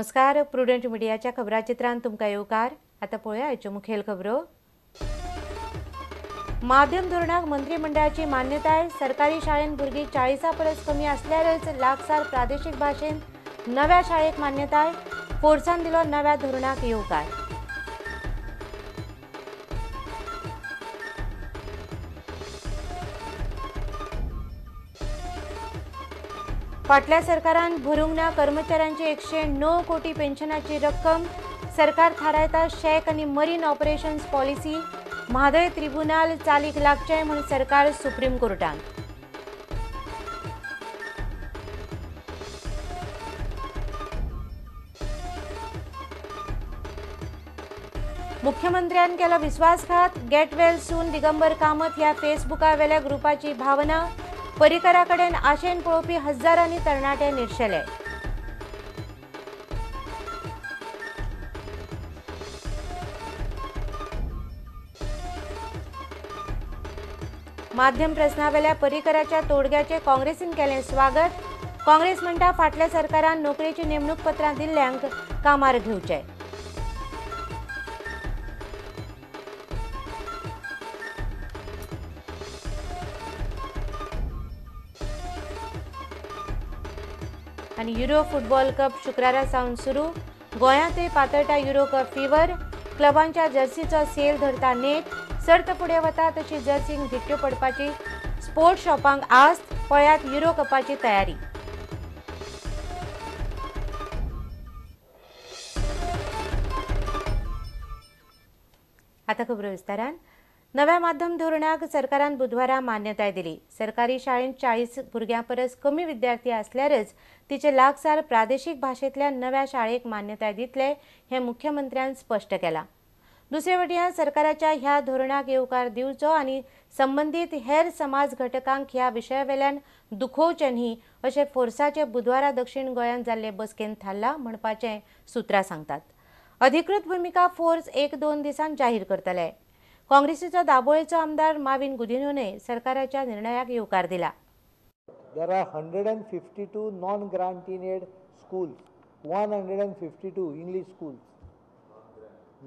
नमस्कार, प्रुडंट मिडियाच्या खबराचित्रांत तुमकां येवकार। आतां पळोवया आयच्यो मुखेल खबरो। माध्यम धोरणाक मंत्रिमंडळाची मान्यताय। सरकारी शाळेंत भुरगीं 40 परस कमी आसल्यारच लागसार प्रादेशीक भाशेंत नव्या शाळेक मान्यताय। फोर्सान दिलो नव्या धोरणाक येवकार। फाटल्या सरकारान भरूंक ना कर्मचाऱ्यांची 109 कोटी पेन्शनाची रक्कम। सरकार थारायता शॅक आनी मरीन ऑपरेशन्स पॉलिसी। म्हादय त्रिब्युनाल चालीक लागचें म्हूण सरकार सुप्रीम कोर्टान। मुख्यमंत्र्यान केला विश्वासघात। Get well soon Digambar Kamat ह्या फेसबुकावेल्या ग्रुपाची भावना। पर्रीकरा कडेन आशेन पळोवपी हजारांनी तरणाटे निर्शेले। माध्यम प्रस्नावेल्या पर्रीकराच्या तोडग्याचे काँग्रेसीन केलें स्वागत। काँग्रेस म्हणटा फाटल्या सरकारान नोकरेची नेमणूक पत्रां दिल्ल्यांक कामार घेवचे। आनी युरो फुटबॉल कप शुक्रारा सावन सुरू। गोंयांतूय पातळटा युरो कप फिवर। क्लबांच्या जर्सीचो सेल धरता नेट। सर्त फुडें वता तशी जर्सींक घिट्ट्यो पडपाची स्पोर्ट्स शॉपांक आस्त। पळयात युरो कपाची तयारी। आतां खबरो विस्तारान। नव्या माध्यम धोरणाक सरकारान बुधवारा मान्यताय दिली। सरकारी शाळेंत 40 भुरग्यां परस कमी विद्यार्थी आसल्यारच तिचे लागसार प्रादेशीक भाशेंतल्या नव्या शाळेक मान्यताय दितले हें मुख्यमंत्र्यान स्पश्ट केलां। दुसरे वटेन सरकाराच्या ह्या धोरणाक येवकार दिवचो आनी संबंदीत हेर समाज घटकांक ह्या विशयावेल्यान दुखोवचें न्ही अशें फोर्साचे बुधवारा दक्षिण गोंयांत जाल्ले बसकेंत थारलां म्हणपाचें सुत्रां सांगतात। अधिकृत भुमिका फोर्स 1-2 दिसांत जाहीर करतले। काँग्रेसीचो दाबोळेचो आमदार माविन गुदिन्होने सरकाराच्या निर्णयाक येवकार दिला। There are 152 non-grant-in-aid schools, 152 English schools,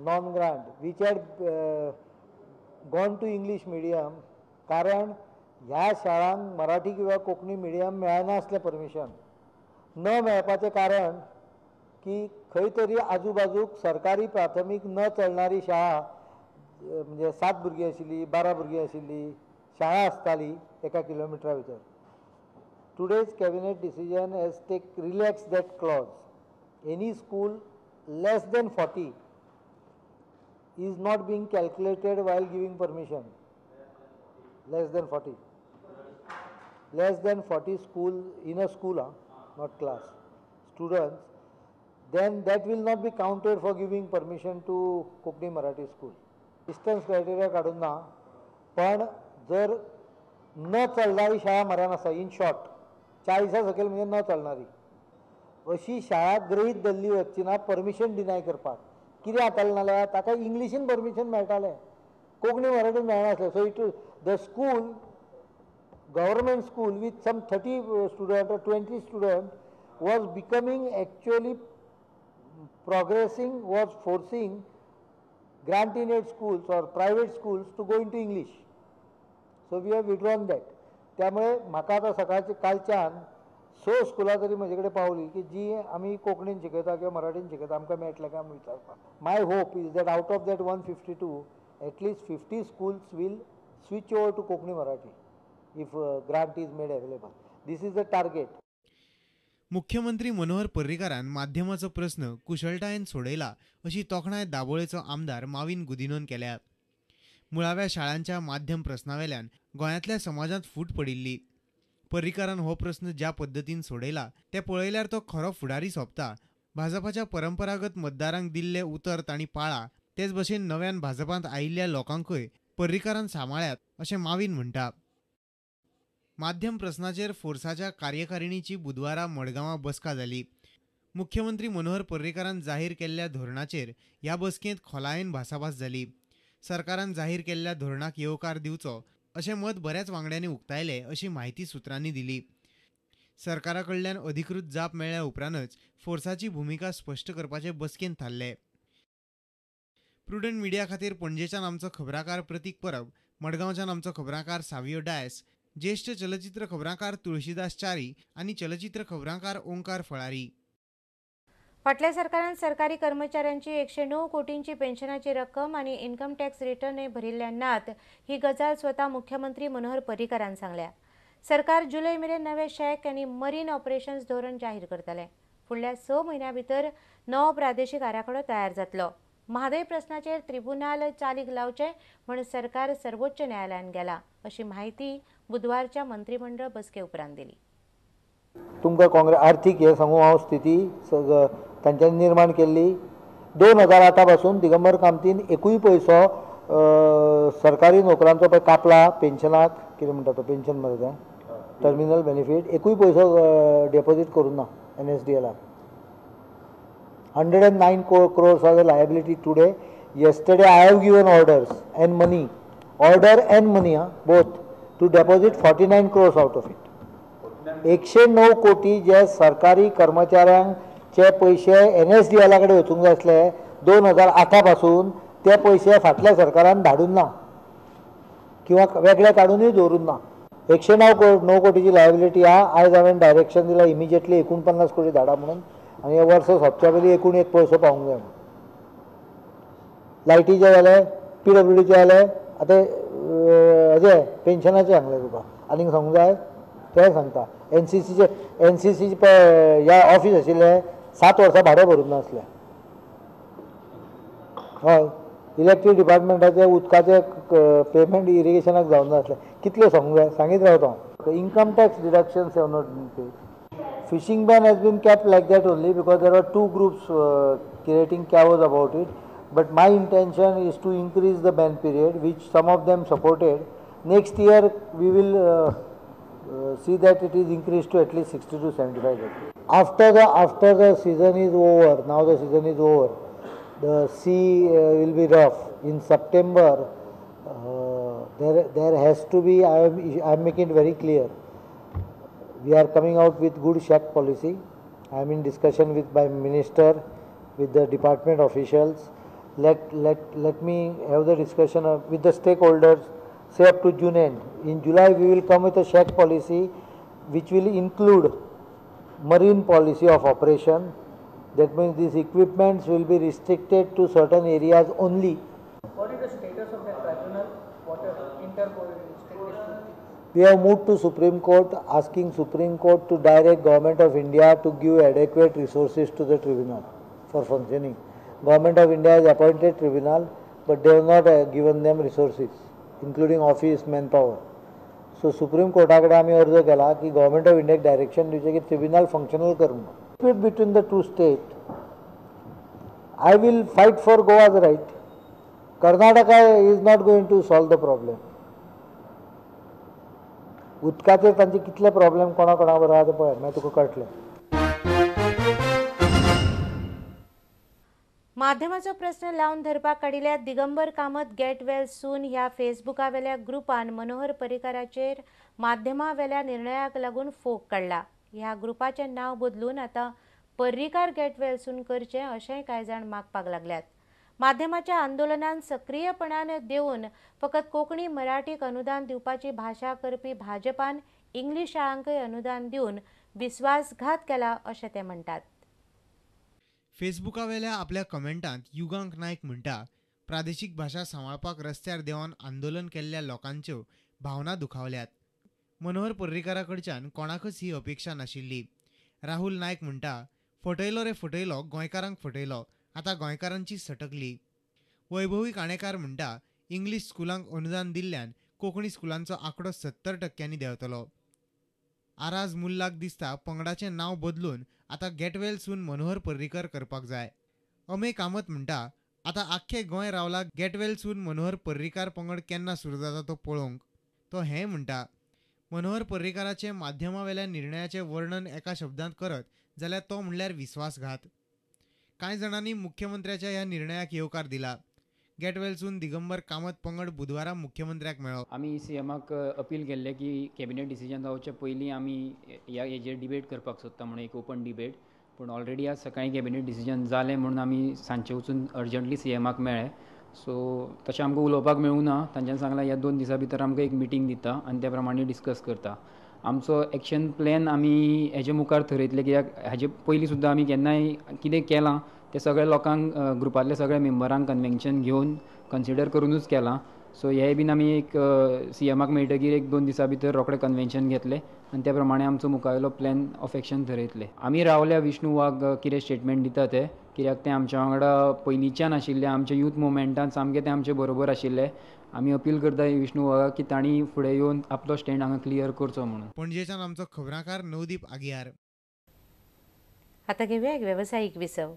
non-grant, which had gone to English medium. कारण ह्या शाळांक मराठी किंवा कोंकणी मिडियम मेळनासलें परमिशन। न मेळपाचें कारण की खंय तरी आजूबाजूक सरकारी प्राथमीक न चलणारी शाळा, म्हणजे 7 भुरगीं आशिल्ली, 12 भुरगीं आशिल्ली शाळा आसताली एका किलोमिटरा भितर। Today's cabinet decision has take relax that clause. Any school less than 40 is not being calculated while giving permission. Less than 40. Less than 40 school in a school, not class, students, then that will not be counted for giving permission to Konkani Marathi school. Distance criteria काडून ना, पण जर न चलणारी शाळा मरान आसा, in short 40 सकयल म्हणजे न चलणारी अशी शाळा गृहीत धरली वचची ना परमिशन डिनाय करपाक। कितें जातालें नाल्यार ताका इंग्लिशीन परमिशन मेळटालें, कोंकणी मराठीन मेळनासलें। So it the school, government school with some 30 student or 20 student was becoming actually progressing, was forcing grant-in-aid schools or private schools to go into English. So we have withdrawn that. त्यामुळे म्हाका आतां सकाळचे कालच्यान 6 स्कुलां तरी म्हजे कडेन पावली की जी आमी कोंकणीन शिकयता किंवा मराठीन शिकयता, आमकां मेळटलें काय म्हूण विचारपाक। My hope is that out of that 152 at least 50 schools will switch over to Konkani Marathi if grant is made available. This is the target. मुख्यमंत्री मनोहर पर्रीकारान माध्यमाचो प्रस्न कुशळटायेन सोडयला अशी तोखणाय दाबोळेचो आमदार माविन गुदिन्होन केल्या। मुळाव्या शाळांच्या माध्यम प्रस्नावेल्यान गोंयांतल्या समाजांत फूट पडिल्ली। पर्रीकारान हो प्रस्न ज्या पद्दतीन सोडयला ते पळयल्यार तो खरो फुडारी सोंपता। भाजपाच्या परंपरागत मतदारांक दिल्लें उतर तांणी पाळा, तेच भशेन नव्यान भाजपांत आयिल्ल्या लोकांकूय पर्रीकारान सांबाळ्यात अशें माविन म्हणटा। माध्यम प्रस्नाचेर फोर्साच्या कार्यकारिणीची बुधवारा मडगांवां बसका जाली। मुख्यमंत्री मनोहर पर्रीकारान जाहीर केल्ल्या धोरणाचेर ह्या बसकेंत खोलायेन भासाभास जाली। सरकारान जाहीर केल्ल्या धोरणाक येवकार दिवचो अशें मत बऱ्याच वांगड्यांनी उक्तायलें अशी माहिती सुत्रांनी दिली। सरकारा कडल्यान अधिकृत जाप मेळ्ळ्या उपरांतच फोर्साची भुमिका स्पश्ट करपाचे बसकेन थारले. प्रुडंट मिडिया खातीर पणजेच्यान आमचो खबराकार प्रतीक परब, मडगांवच्यान आमचो खबराकार सावियो डायस, ज्येश्ठ चलचित्र खबराकार तुळशीदास च्यारी आनी चलचित्र खबराकार ओंकार फळारी. फाटल्या सरकारान सरकारी कर्मचाऱ्यांची 109 कोटींची पेन्शनाची रक्कम आनी इन्कम टॅक्स रिटर्नय भरिल्ले नात ही गजाल स्वता मुख्यमंत्री मनोहर पर्रीकारान सांगल्या. सरकार जुलय मेरेन नवे शॅक आनी मरीन ऑपरेशन्स धोरण जाहीर करतले. फुडल्या 6 म्हयन्यां भितर नवो प्रादेशीक आराखडो तयार जातलो. म्हादय प्रस्नाचेर त्रिबुनाल चालीक लावचें म्हूण सरकार सर्वोच्च न्यायालयान गेला अशी म्हायती बुधवारच्या मंत्रिमंडळ बसके उपरांत दिली. तुमकां काँग्रेस आर्थीक हें सांगू हांव स्थिती तांच्यांनी निर्माण केल्ली. 2008 पासून दिगंबर कामतीन एकूय पयसो सरकारी नोकरांचो पळय कापला पेन्शनाक, कितें म्हणटा तो पेन्शन मरे तें टर्मिनल बेनिफीट, एकूय पयसो डेपोजीट करूं ना NSDL. 109 crores are the liability today. Yesterday I have given orders and money, order and money both to deposit 49 crores out of it. 109 कोटी जे सरकारी कर्मचाऱ्यांचे पयशे NSDL कडेन वचूंक जाय आसले 2008 पासून ते पयशे फाटल्या सरकारान धाडून ना किंवा वेगळे काडूनय दवरून ना. 109 कोटीची लायबिलिटी आहा. आयज हांवें डायरेक्शन दिलां इमिजिएटली 49 कोटी धाडा म्हणून आनी हे वर्स सोंपच्या पयलीं एकूण एक पयसो पावूंक जाय. लायटीचें जालें, PWDचें जालें, आतां हेजें पेन्शनाचें सांगलें तुका, आनीक सांगूंक जाय तें सांगता. NCCचें पळय ह्या ऑफीस आशिल्लें 7 वर्सां भाडें भरूंक नासलें. हय, इलेक्ट्रीक डिपार्टमेंटाचें उदकाचें पेमेंट इरिगेशनाक जावंक नासलें. कितलें सांगूंक जाय सांगीत रावता हांव. Income tax deductions have not been paid. Fishing ban has been kept like that only because there are 2 groups creating chaos about it. But my intention is to increase the ban period, which some of them supported. Next year we will see that it is increased to at least 60 to 75 days. After the season is over, now the season is over, the sea will be rough. In September, there has to be, I am making it very clear, we are coming out with good shack policy. I am in discussion with my minister, with the department officials. Let me have the discussion with the stakeholders, say up to June end. In July we will come with a shack policy which will include marine policy of operation. That means these equipments will be restricted to certain areas only. What is the status of the tribunal? What is inter-state dispute? We have moved to Supreme Court, asking Supreme Court to direct Government of India to give adequate resources to the tribunal for functioning. Government of India has appointed tribunal, but they have not given them resources, including office, manpower. So Supreme Court कडेन आमी अर्ज केला की Government of India direction दिवचें की tribunal functional करूं. Dispute between the two states, I will fight for Goa's right. Karnataka is not going to solve the problem. उदकाचेर तांचे कितले प्रॉब्लेम कोणा कोणा बरोबर आहा ते पळय, मागीर तुका कळटलें. माध्यमाचो प्रस्न लावन धरपाक काडिल्ल्या Digambar Kamat get well soon ह्या फेसबुकावेल्या ग्रुपान मनोहर पर्रीकाराचेर माध्यमावेल्या निर्णयाक लागून फोग काडला. ह्या ग्रुपाचें नांव बदलून आतां पर्रीकार गेट वेल सून करचें अशेंय कांय जाण मागपाक लागल्यात. माध्यमाच्या आंदोलनान सक्रियपणान देवन फकत कोंकणी मराठीक अनुदान दिवपाची भाशा करपी भाजपान इंग्लीश शाळांकय अनुदान दिवन विस्वासघात केला अशें ते म्हणटात. फेसबुकावेल्या आपल्या कमेंटांत युगांक नायक म्हणटा, प्रादेशीक भाशा सांबाळपाक रस्त्यार देंवन आंदोलन केल्ल्या लोकांच्यो भावना दुखावल्यात. मनोहर पर्रीकारा कडच्यान कोणाकच ही अपेक्षा नाशिल्ली. राहुल नायक म्हणटा, फटयलो रे फटयलो, गोंयकारांक फटयलो, आतां गोंयकारांची सटकली. वैभवी काणेकार म्हणटा, इंग्लीश स्कुलांक अनुदान दिल्ल्यान कोंकणी स्कुलांचो आंकडो 70% देंवतलो. आराज मुल्लाक दिसता पंगडाचें नांव बदलून आतां get well soon Manohar Parrikar करपाक जाय. अमे कामत म्हणटा, आतां आख्खें गोंय रावला get well soon Manohar Parrikar पंगड केन्ना सुरू जाता तो पळोवंक. तो हें म्हणटा, मनोहर पर्रीकाराचें माध्यमावेल्या निर्णयाचें वर्णन एका शब्दांत करत जाल्यार तो म्हणल्यार विस्वासघात. कांय जाणांनी मुख्यमंत्र्याच्या ह्या निर्णयाक येवकार दिला. Get well soon Digambar Kamat पंगड बुधवारा मुख्यमंत्र्याक मेळ्ळो. आमी सीएमाक अपील केल्लें की कॅबिनेट डिसिजन जावचे पयलीं आमी ह्या हेजेर डिबेट करपाक सोदता म्हणून, एक ओपन डिबेट. पूण ऑलरेडी आज सकाळीं कॅबिनेट डिसिजन जालें म्हणून आमी सांजचे वचून अर्जंटली सीएमाक मेळ्ळे. सो तशें आमकां उलोवपाक मेळूं ना. तांच्यान सांगलां ह्या 2 दिसां भितर आमकां एक मिटींग दिता आनी त्या प्रमाणे डिस्कस करता. आमचो एक्शन प्लॅन आमी हेजे मुखार थरयतले, कित्याक हेजे पयलीं सुद्दां आमी केन्नाय कितें केलां तें सगळ्या लोकांक, ग्रुपांतल्या सगळ्या मेंबरांक कन्वेन्शन घेवन कन्सिडर करुनूच केलां. सो हें बीन आमी एक सीएमाक मेळटकीर 1-2 दिसां भितर रोखडें कन्वेन्शन घेतलें आनी त्या प्रमाणे आमचो मुखावेलो प्लॅन ऑफ एक्शन थरयतले. आमी रावल्या विष्णू वाघ कितें स्टेटमेंट दिता ते, कित्याक ते आमच्या वांगडा पयलींच्यान आशिल्ले, आमच्या यूथ मुवमेंटान सामके ते आमचे बरोबर आशिल्ले. आमी अपील करता विष्णू वाघाक की तांणी फुडें येवन आपलो स्टँड हांगा क्लियर करचो म्हणून. पणजेच्यान आमचो खबराकार नवदीप आगियार. आतां घेवया एक वेवसायीक विसव.